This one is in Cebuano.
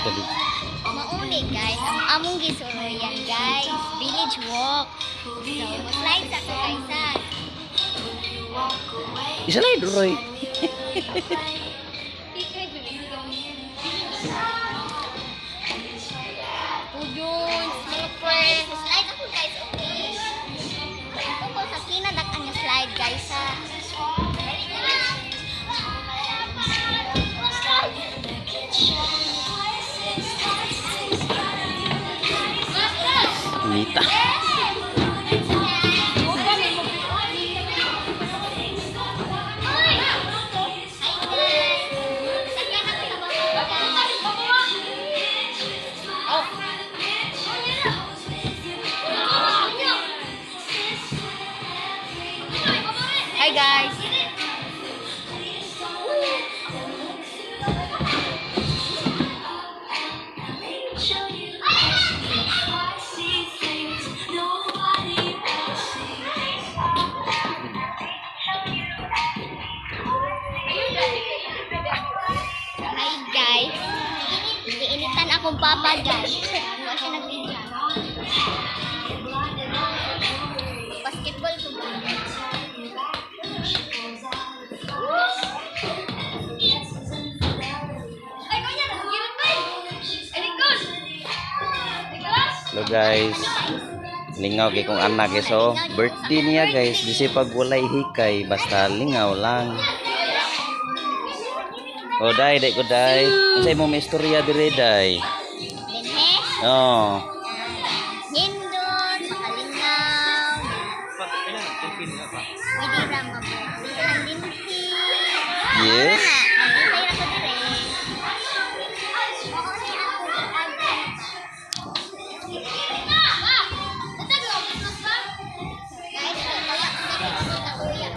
Ito. Mauni guys, ang among gisuroyan guys, village walk. So, mag-slide sa ko guys ha. Isa lang Roy. Pujun, mga friends. Slide ako guys, okay? Ako ko sa kinadak ang slide guys ha. Dali na lang. Nita. Hi guys! Sakyan ako sa baba guys. Hi guys. Hi guys. Giinitan akong papa guys. Wala siya nag-video. Basketball ko guys. Hello guys. Lingaw kay kong anak eh. So, birthday niya guys. Di siya pag walay hikay. Basta lingaw lang. Oh, day, day ko day. Unsay mo may istorya dire day? Dinhe. Oh. Hindot, makalingaw. Pwede ra mabulihan dinhi. Yes. Maghintay ra ko dire. Oo ni ako aga. Guys, kaya ko kuya.